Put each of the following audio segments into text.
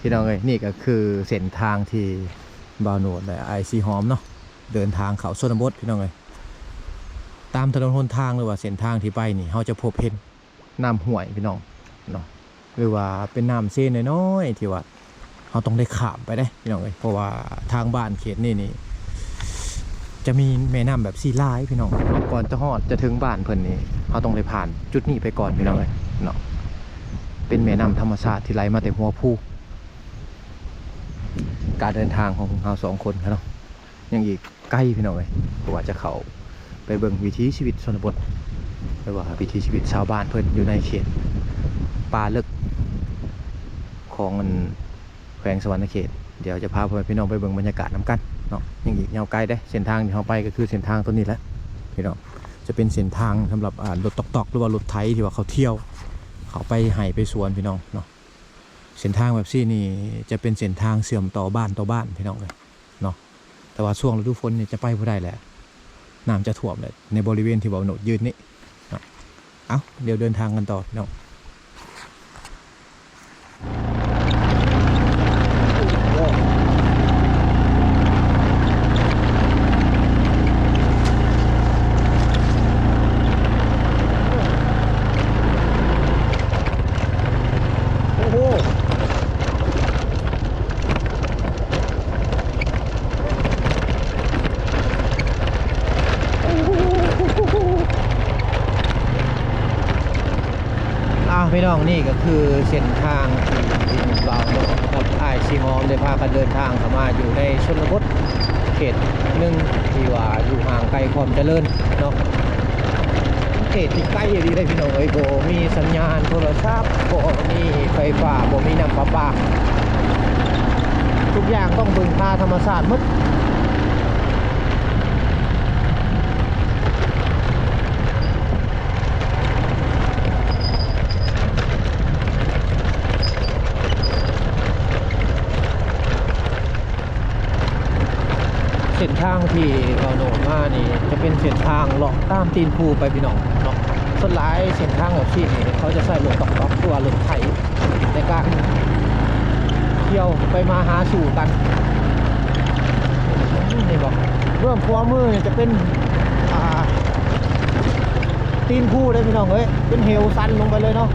ພີ່ນ້ອງເອີຍ ນີ້ກໍຄືເສັ້ນທາງທີ່ບ່າວໂນດ ແລະ ອ້າຍສີຫອມເນາະ ເດີນທາງເຂົ້າຊົນນະບົດ ພີ່ນ້ອງເອີຍ. ຕາມຖະໜົນຫົນທາງ ຫຼືວ່າເສັ້ນທາງທີ່ໄປນີ້ ເຮົາຈະພົບເຫັນນ້ຳຫ້ວຍ ພີ່ນ້ອງເນາະ ຫຼືວ່າເປັນນ້ຳເຊນ້ອຍໆ ທີ່ວ່າເຮົາຕ້ອງໄດ້ຂ້າມໄປເດ້ ພີ່ນ້ອງເອີຍ. ເພາະວ່າທາງບ້ານເຂດນີ້ນີ້ ຈະມີແມ່ນ້ຳແບບນີ້ຫຼາຍ ພີ່ນ້ອງ. ກ່ອນຈະຮອດ ຈະເຖິງບ້ານເພິ່ນນີ້ ເຮົາຕ້ອງໄດ້ຜ່ານຈຸດນີ້ໄປກ່ອນ ພີ່ນ້ອງເອີຍເນາະ. ເປັນແມ່ນ້ຳທຳມະຊາດທີ່ໄຫຼມາແຕ່ຫົວພູ. ການເດີນທາງຂອງເຮົາສອງຄົນເນາະ ຍັງອີກໄກ ພີ່ນ້ອງເອີຍ ເພາະວ່າຈະເຂົ້າໄປເບິ່ງວິຖີຊີວິດຊົນນະບົດ ຫຼືວ່າວິຖີຊີວິດຊາວບ້ານເພິ່ນຢູ່ໃນເຂດປ່າເລິກຂອງອັນ ແຂວງສະຫວັນນະເຂດ. ດຽວຈະພາພໍ່ແມ່ພີ່ນ້ອງໄປເບິ່ງບັນຍາກາດນຳກັນເນາະ. ຍັງອີກຍາວໄກເດ້. ເສັ້ນທາງທີ່ເຮົາໄປກໍຄືເສັ້ນທາງຕົວນີ້ແຫຼະ ພີ່ນ້ອງ. ຈະເປັນເສັ້ນທາງສຳລັບ ອ່າ ລົດຕອກໆ ຫຼືວ່າລົດໄຖທີ່ວ່າເຂົາທ່ຽວ ເຂົາໄປໄຮ່ໄປສວນ ພີ່ນ້ອງເນາະ. ເສັ້ນທາງແບບນີ້ນີ້ຈະເປັນເສັ້ນທາງເຊື່ອມຕໍ່ບ້ານຕໍ່ບ້ານ ພີ່ນ້ອງເອີຍເນາະ. ແຕ່ວ່າຊ່ວງລະດູຝົນນີ້ຈະໄປບໍ່ໄດ້ແຫຼະ ນ້ຳຈະຖ້ວມແຫຼະ ໃນບໍລິເວນທີ່ບ່າວໂນດຢືນນີ້ເນາະ. ເອົ້າ ດຽວເດີນທາງກັນຕໍ່ ພີ່ນ້ອງ. ໂອ້ໂຫ ອ້າວ ພີ່ນ້ອງ ນີ້ກໍຄືເສັ້ນທາງທີ່ບ່າວໂນດກັບອ້າຍສີຫອມໄດ້ພາກັນເດີນທາງເຂົ້າມາຢູ່ໃນຊົນນະບົດ ເຂດໜຶ່ງທີ່ວ່າຢູ່ຫ່າງໄກຄວາມຈະເລີນເນາະ. ເຂດທີ່ໄກອີ່ຫຼີເດ້ ພີ່ນ້ອງເອີຍ ບໍ່ມີສັນຍານໂທລະສັບ ບໍ່ມີໄຟຟ້າ ບໍ່ມີນ້ຳປະປາ ທຸກຢ່າງຕ້ອງເພິ່ງພາທຳມະຊາດໝົດ. ເສັ້ນທາງທີ່ບ່າວໂນດມານີ້ ຈະເປັນເສັ້ນທາງເລາະຕາມຕີນພູໄປ ພີ່ນ້ອງເນາະ. ສ່ວນຫຼາຍເສັ້ນທາງແບບນີ້ນີ້ ເຂົາຈະໃຊ້ລົດຕອກໆ ຫຼືວ່າລົດໄຖໃນການທ່ຽວໄປມາຫາສູ່ກັນ. ນີ້ເຫັນບໍ່? ເບື້ອງຂວາມືນີ້ຈະເປັນ ອ່າ ຕີນພູເດ້ ພີ່ນ້ອງເອີຍ ເປັນເຫວຊັນລົງໄປເລີຍເນາະ.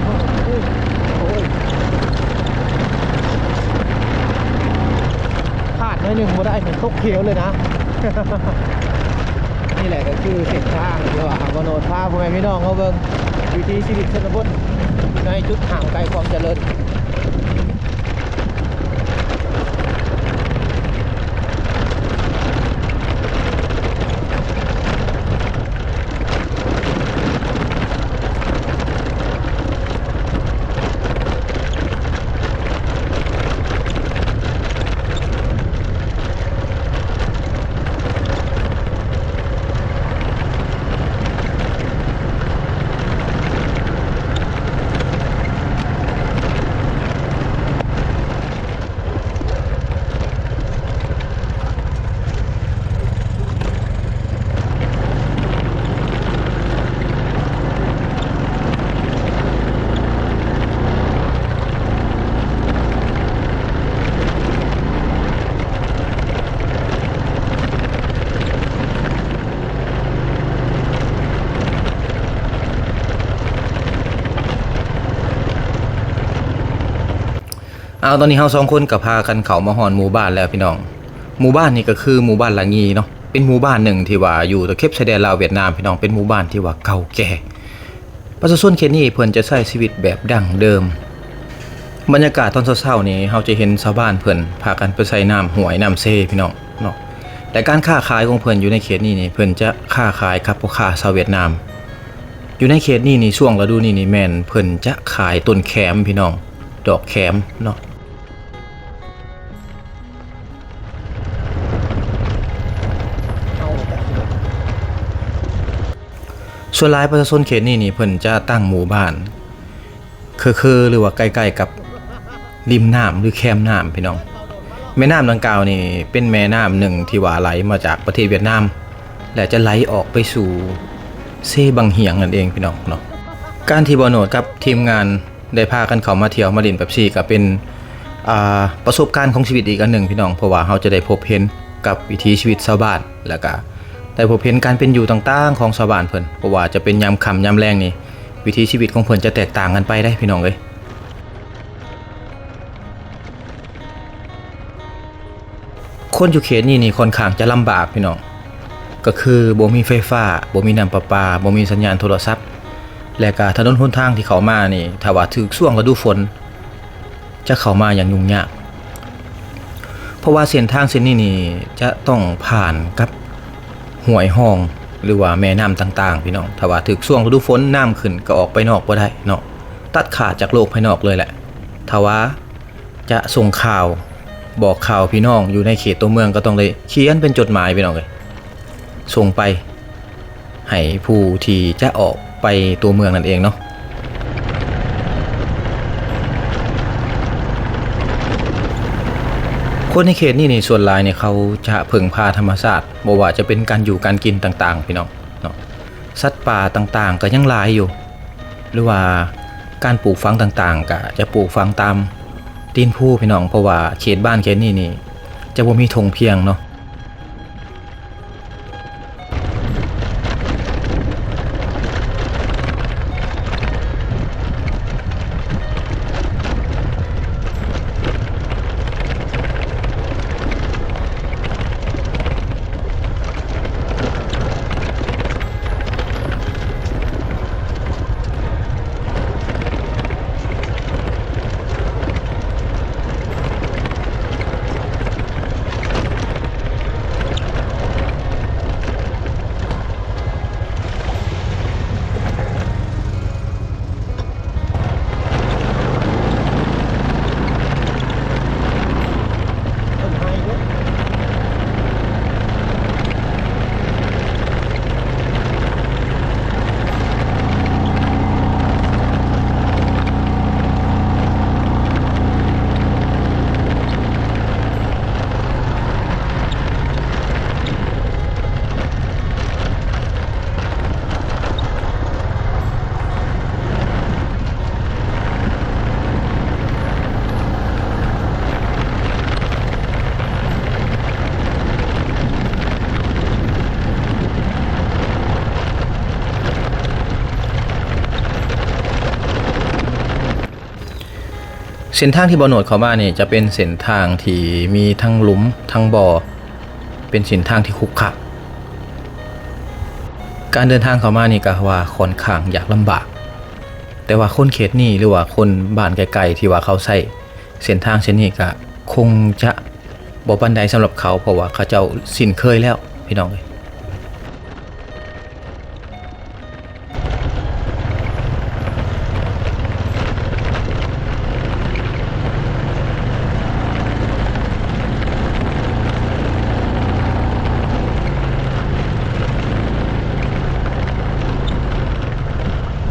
ໂອ້ຍ ໂອ້ຍ ພາດໜ້ອຍໜຶ່ງບໍ່ໄດ້ ມັນຕົກເຫວເລີຍນະ. ນີ້ແຫຼະກໍຄືເສັ້ນທາງທີ່ວ່າບ່າວໂນດພາພໍ່ແມ່ພີ່ນ້ອງມາເບິ່ງວິຖີຊີວິດຊົນນະບົດໃນຈຸດຫ່າງໄກຄວາມຈະເລີນ. ເອົາ ຕອນນີ້ເຮົາສອງຄົນກໍພາກັນເຂົ້າມາຮອດໝູ່ບ້ານແລ້ວ ພີ່ນ້ອງ. ໝູ່ບ້ານນີ້ກໍຄືໝູ່ບ້ານລະງີເນາະ ເປັນໝູ່ບ້ານໜຶ່ງທີ່ວ່າຢູ່ຕະເຂັບຊາຍແດນລາວຫວຽດນາມ ພີ່ນ້ອງ. ເປັນໝູ່ບ້ານທີ່ວ່າເກົ່າແກ່ ປະຊາຊົນເຂດນີ້ເພິ່ນຈະໃຊ້ຊີວິດແບບດັ້ງເດີມ. ບັນຍາກາດຕອນເຊົ້າໆນີ້ ເຮົາຈະເຫັນຊາວບ້ານເພິ່ນພາກັນໄປໃສ່ນ້ຳຫ້ວຍນ້ຳເຊ ພີ່ນ້ອງເນາະ. ແລະ ການຄ້າຂາຍຂອງເພິ່ນຢູ່ໃນເຂດນີ້ນີ້ ເພິ່ນຈະຄ້າຂາຍກັບພໍ່ຄ້າຊາວຫວຽດນາມ. ຢູ່ໃນເຂດນີ້ນີ້ ຊ່ວງລະດູນີ້ນີ້ ແມ່ນເພິ່ນຈະຂາຍຕົ້ນແຂມ ພີ່ນ້ອງ ດອກແຂມເນາະ. ສ່ວນຫຼາຍປະຊາຊົນເຂດນີ້ນີ້ ເພິ່ນຈະຕັ້ງໝູ່ບ້ານເຄີໆ ຫຼືວ່າໃກ້ໆກັບລິມນ້ຳ ຫຼືແຄມນ້ຳ ພີ່ນ້ອງ. ແມ່ນ້ຳດັ່ງກ່າວນີ້ເປັນແມ່ນ້ຳໜຶ່ງທີ່ວ່າໄຫຼມາຈາກປະເທດຫວຽດນາມ ແລະ ຈະໄຫຼອອກໄປສູ່ເຊບັງຫຽງນັ້ນເອງພີ່ນ້ອງເນາະ. ການທີ່ບ່າວໂນດກັບທີມງານໄດ້ພາກັນເຂົ້າມາທ່ຽວມາຫຼິ້ນແບບຊີ້ ກໍເປັນ ອ່າ ປະສົບການຂອງຊີວິດອີກອັນໜຶ່ງພີ່ນ້ອງ, ເພາະວ່າເຮົາຈະໄດ້ພົບເຫັນກັບວິຖີຊີວິດຊາວບ້ານ ແລ້ວກະໄດ້ພົບເຫັນການເປັນຢູ່ຕ່າງໆຂອງຊາວບ້ານເພິ່ນ, ບໍ່ວ່າຈະເປັນຍາມຄ່ຳຍາມແລງນີ້ ວິຖີຊີວິດຂອງເພິ່ນຈະແຕກຕ່າງກັນໄປເດ້ພີ່ນ້ອງເອີຍ. ຄົນຢູ່ເຂດນີ້ນີ້ຄ່ອນຂ້າງຈະລຳບາກພີ່ນ້ອງ, ກໍຄືບໍ່ມີໄຟຟ້າ, ບໍ່ມີນ້ຳປະປາ, ບໍ່ມີສັນຍານໂທລະສັບ ແລະກະຖະໜົນຫົນທາງທີ່ເຂົ້າມານີ້ ຖ້າວ່າຖືກຊ່ວງລະດູຝົນ ຈະເຂົ້າມາຢ່າງຫຍຸ້ງຍາກ, ເພາະວ່າເສັ້ນທາງເສັ້ນນີ້ນີ້ຈະຕ້ອງຜ່ານກັບຫ້ວຍຮ່ອງ ຫຼືວ່າແມ່ນ້ຳຕ່າງໆ ພີ່ນ້ອງ. ຖ້າວ່າຖືກຊ່ວງລະດູຝົນ ນ້ຳຂຶ້ນກໍອອກໄປນອກບໍ່ໄດ້ເນາະ, ຕັດຂາດຈາກໂລກພາຍນອກເລີຍແຫຼະ. ຖ້າວ່າຈະສົ່ງຂ່າວ ບອກຂ່າວພີ່ນ້ອງຢູ່ໃນເຂດຕົວເມືອງ ກໍຕ້ອງໄດ້ຂຽນເປັນຈົດໝາຍ ພີ່ນ້ອງເອີຍ, ສົ່ງໄປໃຫ້ຜູ້ທີ່ຈະອອກໄປຕົວເມືອງນັ້ນເອງເນາະ. ຄົນໃນເຂດນີ້ນີ້ ສ່ວນຫຼາຍນີ້ເຂົາຈະເພິ່ງພາທຳມະຊາດ, ບໍ່ວ່າຈະເປັນການຢູ່ການກິນຕ່າງໆ ພີ່ນ້ອງເນາະ. ສັດປ່າຕ່າງໆກໍຍັງຫຼາຍຢູ່ ຫຼືວ່າການປູກຝັງຕ່າງໆ ກໍຈະປູກຝັງຕາມຕີນພູ ພີ່ນ້ອງ, ເພາະວ່າເຂດບ້ານເຂດນີ້ນີ້ຈະບໍ່ມີທົ່ງພຽງເນາະ. ເສັ້ນທາງທີ່ບ່າວໂນດເຂົ້າມານີ້ ຈະເປັນເສັ້ນທາງທີ່ມີທັງຫຼຸມທັງບໍ່, ເປັນເສັ້ນທາງທີ່ຂຸຂະ. ການເດີນທາງເຂົ້າມານີ້ກໍວ່າຄ່ອນຂ້າງຍາກລຳບາກ, ແຕ່ວ່າຄົນເຂດນີ້ ຫຼືວ່າຄົນບ້ານໃກ້ໆ ທີ່ວ່າເຂົາໃຊ້ເສັ້ນທາງເສັ້ນນີ້ ກໍຄົງຈະບໍ່ປານໃດສຳລັບເຂົາ, ເພາະວ່າເຂົາເຈົ້າຊິນເຄີຍແລ້ວ ພີ່ນ້ອງເອີຍ.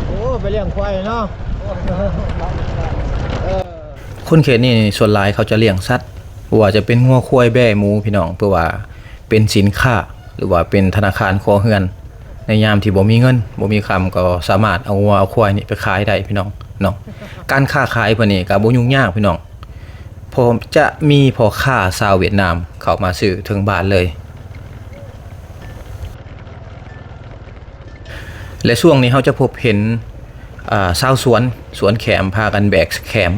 ໂອ້ ໄປລ້ຽງຄວາຍເນາະ. ເອີ ຄົນເຂດນີ້ສ່ວນຫຼາຍເຂົາຈະລ້ຽງສັດ, ບໍ່ວ່າຈະເປັນງົວ, ຄວາຍ, ແບ້, ໝູ ພີ່ນ້ອງ, ເພື່ອວ່າເປັນສິນຄ້າ ຫຼືວ່າເປັນທະນາຄານຄົວເຮືອນ. ໃນຍາມທີ່ບໍ່ມີເງິນ ບໍ່ມີຄຳ ກໍສາມາດເອົາງົວເອົາຄວາຍນີ້ໄປຂາຍໄດ້ພີ່ນ້ອງເນາະ. ການຄ້າຂາຍເພິ່ນນີ້ກໍບໍ່ຫຍຸ້ງຍາກພີ່ນ້ອງ, ເພາະຈະມີພໍ່ຄ້າຊາວຫວຽດນາມເຂົ້າມາຊື້ເຖິງບ້ານເລີຍ. ແລະ ຊ່ວງນີ້ເຮົາຈະພົບເຫັນ ອ່າ ຊາວສວນ ສວນແຂມ ພາກັນແບກແຂມ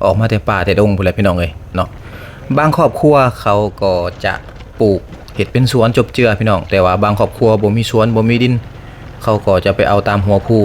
ອອກມາແຕ່ປ່າແຕ່ດົງພຸ້ນແຫຼະ ພີ່ນ້ອງເອີຍເນາະ. ບາງຄອບຄົວເຂົາກໍຈະປູກເຮັດເປັນສວນຈົບເຈືອ ພີ່ນ້ອງ, ແຕ່ວ່າບາງຄອບຄົວບໍ່ມີສວນ ບໍ່ມີດິນ ເຂົາກໍຈະໄປເອົາຕາມຫົວພູ.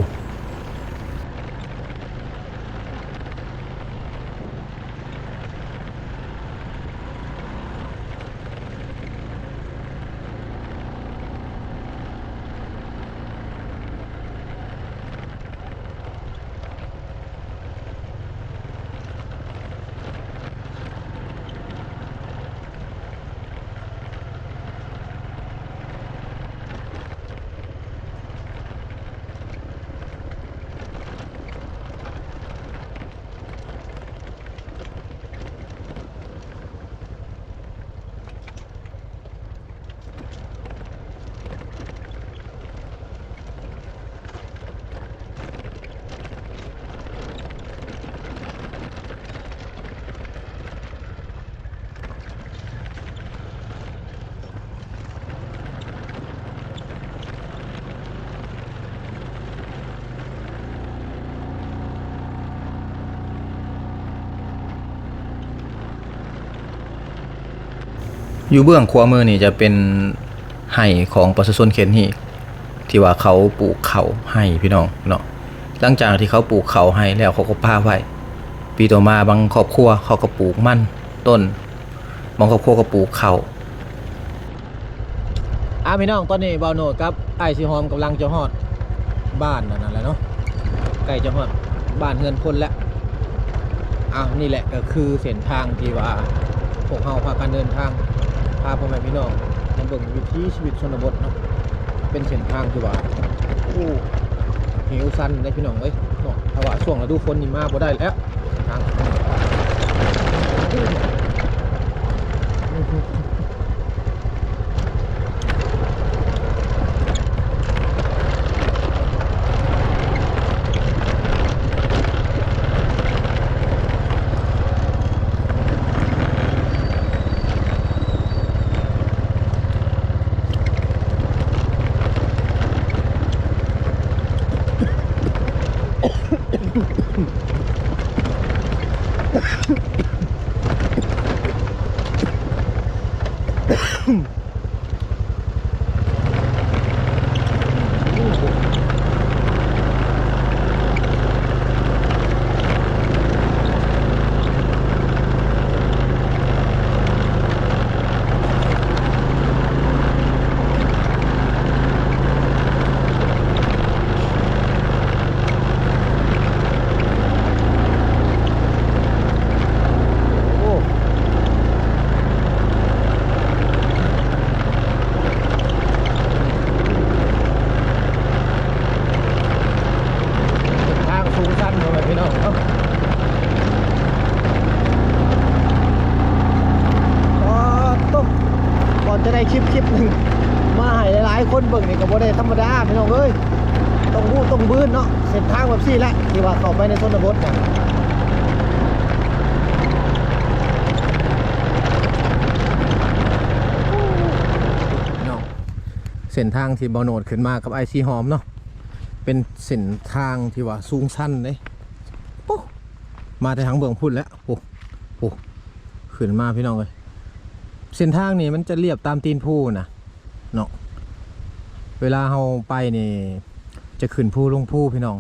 ຢູ່ເບື້ອງຂວາມືນີ້ຈະເປັນໄຮ່ຂອງປະຊາຊົນເຂດນີ້ ທີ່ວ່າເຂົາປູກເຂົ້າໄຮ່ພີ່ນ້ອງເນາະ. ຫຼັງຈາກທີ່ເຂົາປູກເຂົ້າໄຮ່ແລ້ວ ເຂົາກໍປະໄວ້ ປີຕໍ່ມາບາງຄອບຄົວເຂົາກໍປູກມັນຕົ້ນ ບາງຄອບຄົວກໍປູກເຂົ້າ. ອ່າ ພີ່ນ້ອງ ຕອນນີ້ບ່າວໂນດກັບອ້າຍສີຫອມກຳລັງຈະຮອດບ້ານອັນນັ້ນແລ້ວເນາະ ໃກ້ຈະຮອດບ້ານເຮືອນຄົນແລ້ວ. ອ້າວ ນີ້ແຫຼະກໍຄືເສັ້ນທາງທີ່ວ່າພວກເຮົາພາກັນເດີນທາງ ພາພໍ່ແມ່ພີ່ນ້ອງມາເບິ່ງວິຖີຊີວິດຊົນນະບົດເນາະ. ເປັນເສັ້ນທາງທີ່ວ່າ ໂອ້ ເຫວຊັນເດ້ພີ່ນ້ອງເອີຍເນາະ. ຖ້າວ່າຊ່ວງລະດູຝົນນີ້ມາບໍ່ໄດ້ແລ້ວ ທາງ ເສັ້ນທາງສູງຊັນ ພໍ່ແມ່ພີ່ນ້ອງເນາະ. ອໍ ໂຕ ກ່ອນຈະໄດ້ຄລິບ ຄລິບໜຶ່ງມາໃຫ້ຫຼາຍໆຄົນເບິ່ງນີ້ກໍບໍ່ໄດ້ທຳມະດາ ພີ່ນ້ອງເອີຍ. ຕ້ອງຮູ້ຕ້ອງບືນເນາະ ເສັ້ນທາງແບບຊີ້ແຫຼະ ທີ່ວ່າເຂົ້າໄປໃນຊົນນະບົດນະ. ເນາະ ເສັ້ນທາງທີ່ບ່າວໂນດຂຶ້ນມາກັບອ້າຍສີຫອມເນາະ ເປັນເສັ້ນທາງທີ່ວ່າສູງຊັນເດ້. ໂອ້ ມາແຕ່ທາງເບື້ອງພຸ້ນແຫຼະ ໂອ້ ໂອ້ ຂຶ້ນມາ ພີ່ນ້ອງເອີຍ. ເສັ້ນທາງນີ້ມັນຈະລຽບຕາມຕີນພູນະເນາະ. ເວລາເຮົາໄປນີ້ຈະຂຶ້ນພູລົງພູ ພີ່ນ້ອງ.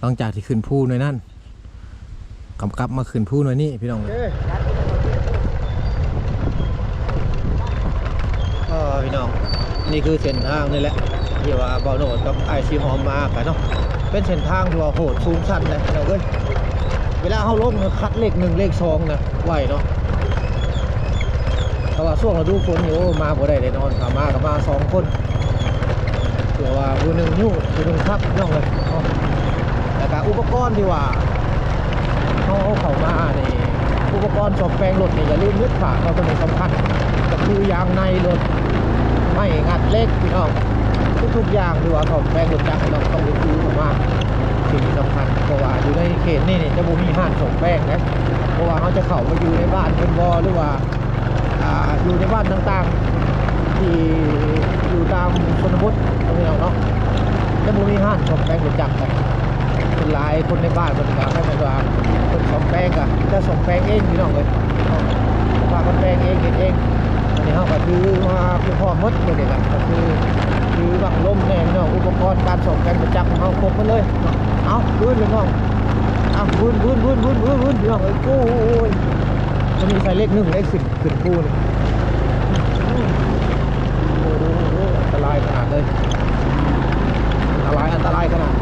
ຫຼັງຈາກທີ່ຂຶ້ນພູໜ່ວຍນັ້ນ ກຳກັບມາຂຶ້ນພູໜ່ວຍນີ້ ພີ່ນ້ອງເອີຍ. ເອີ ພີ່ນ້ອງ ນີ້ຄືເສັ້ນທາງນີ້ແຫຼະ ທີ່ວ່າບ່າວໂນດກັບອ້າຍສີຫອມມາກັນເນາະ. ເປັນເສັ້ນທາງທີ່ວ່າໂຫດສູງຊັນເດ້ ພີ່ນ້ອງເອີຍ. ເວລາເຮົາລົງ ຄັດເລກໜຶ່ງເລກສອງນະ ໄວເນາະ. ຖ້າວ່າຊ່ວງລະດູຝົນນີ້ ໂອ້ ມາບໍ່ໄດ້ແນ່ນອນ. ຖ້າມາກໍມາສອງຄົນ ເພື່ອວ່າຜູ້ໜຶ່ງຍູ້ ຜູ້ໜຶ່ງຂັບ ພີ່ນ້ອງເອີຍເນາະ. ແລ້ວກໍອຸປະກອນທີ່ວ່າເຮົາເອົາເຂົ້າມານີ້ ອຸປະກອນສ້ອມແປງລົດນີ້ ຢ່າລືມນຶກພາດເນາະ. ຕົວນີ້ສຳຄັນ ກໍຄືຢາງໃນລົດ ໄມ້ງັດເຫຼັກ ພີ່ນ້ອງ. ທຸກໆຢ່າງທີ່ວ່າສ້ອມແປງລົດຈັກ ພີ່ນ້ອງ ຕ້ອງໄດ້ຖືອອກມາ ສິ່ງທີ່ສຳຄັນ. ເພາະວ່າຢູ່ໃນເຂດນີ້ນີ້ ຈະບໍ່ມີຮ້ານສ້ອມແປງເດ້ ເພາະວ່າເຮົາຈະເຂົ້າໄປຢູ່ໃນບ້ານເພິ່ນບໍ່ ຫຼືວ່າ ອ່າ ຢູ່ໃນບ້ານຕ່າງໆ ທີ່ຢູ່ຕາມຊົນນະບົດ ພີ່ນ້ອງເນາະ ຈະບໍ່ມີຮ້ານສ້ອມແປງລົດຈັກນະ. ສ່ວນຫຼາຍຄົນໃນບ້ານເພິ່ນກໍໃຫ້ແບບວ່າເພິ່ນສ້ອມແປງ ກໍຈະສ້ອມແປງເອງ ພີ່ນ້ອງເອີຍເນາະ. ພາກັນແປງເອງ ເຮັດເອງ. ອັນນີ້ເຮົາກໍຖືມາພຽງພໍໝົດ ມື້ນີ້ກໍຄືຖືບັ້ງລົມແດ່ ພີ່ນ້ອງ ອຸປະກອນການສ້ອມແປງລົດຈັກຂອງເຮົາຄົບໝົດເລີຍເນາະ. ເອົ້າ ວືນ ພີ່ນ້ອງ ເອົ້າ ວືນ ວືນ ພີ່ນ້ອງເອີຍ. ໂອ້ຍ ຕົວນີ້ໃສ່ເລກໜຶ່ງເດ້ ຂຶ້ນ ຂຶ້ນພູນີ້ ໂອ້ໂຫ ອັນຕະລາຍຂະໜາດເລີຍ ອັນຕະລາຍ ອັນຕະລາຍຂະໜາດ.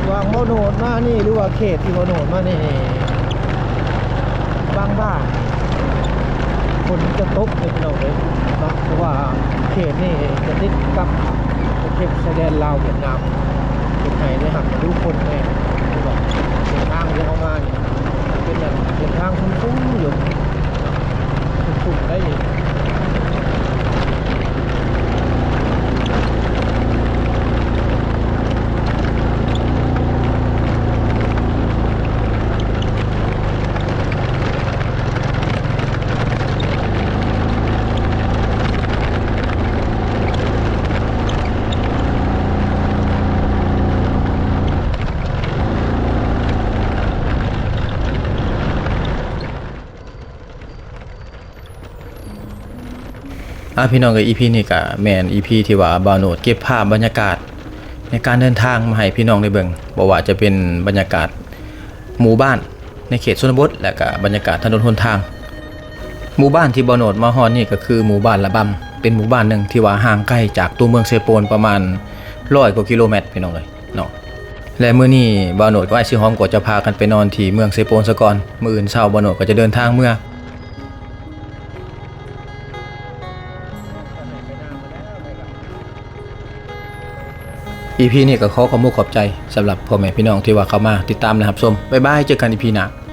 ຫວ່າງບ່າວໂນດມານີ້ ຫຼືວ່າເຂດທີ່ບ່າວໂນດມານີ້ ບາງບ້ານ ຝົນຈະຕົກເດ້ ພີ່ນ້ອງເອີຍເນາະ. ເພາະວ່າເຂດນີ້ຈະຕິດກັບເຂດຊາຍແດນລາວຫວຽດນາມ ເຮັດໃຫ້ໄດ້ຮັບລະດູຝົນແດ່. ເສັ້ນທາງທີ່ເຮົາມານີ້ ເປັນເສັ້ນທາງສູງໆຢູ່ ສູງໆໄດ໋ນີ້. ໂ ອ່າ ພີ່ນ້ອງເອີຍ ອີພີນີ້ກະແມ່ນອີພີທີ່ວ່າບ່າວໂນດເກັບພາບບັນຍາກາດໃນການເດີນທາງມາໃຫ້ພີ່ນ້ອງໄດ້ເບິ່ງ, ບໍ່ວ່າຈະເປັນບັນຍາກາດໝູ່ບ້ານໃນເຂດຊົນນະບົດ ແລະກະບັນຍາກາດຖະໜົນຫົນທາງ. ໝູ່ບ້ານທີ່ບ່າວໂນດມາຮອດນີ້ກະຄືໝູ່ບ້ານລະບຳ, ເປັນໝູ່ບ້ານໜຶ່ງທີ່ວ່າຫ່າງໄກຈາກຕົວເມືອງເຊໂປນປະມານຮ້ອຍກວ່າກິໂລແມັດ ພີ່ນ້ອງເອີຍເນາະ. ແລະມື້ນີ້ບ່າວໂນດກັບອ້າຍສີຫອມກໍຈະພາກັນໄປນອນທີ່ເມືອງເຊໂປນສາກ່ອນ, ມື້ອື່ນເຊົ້າບ່າວໂນດກໍຈະເດີນທາງເມືອ. ອີພີນີ້ກໍຂໍຂອບມຸກຂອບໃຈສຳລັບພໍ່ແມ່ພີ່ນ້ອງທີ່ວ່າເຂົ້າມາຕິດຕາມ ແລະ ຮັບຊົມ. ບາຍບາຍ, ເຈີກັນອີພີໜ້າ.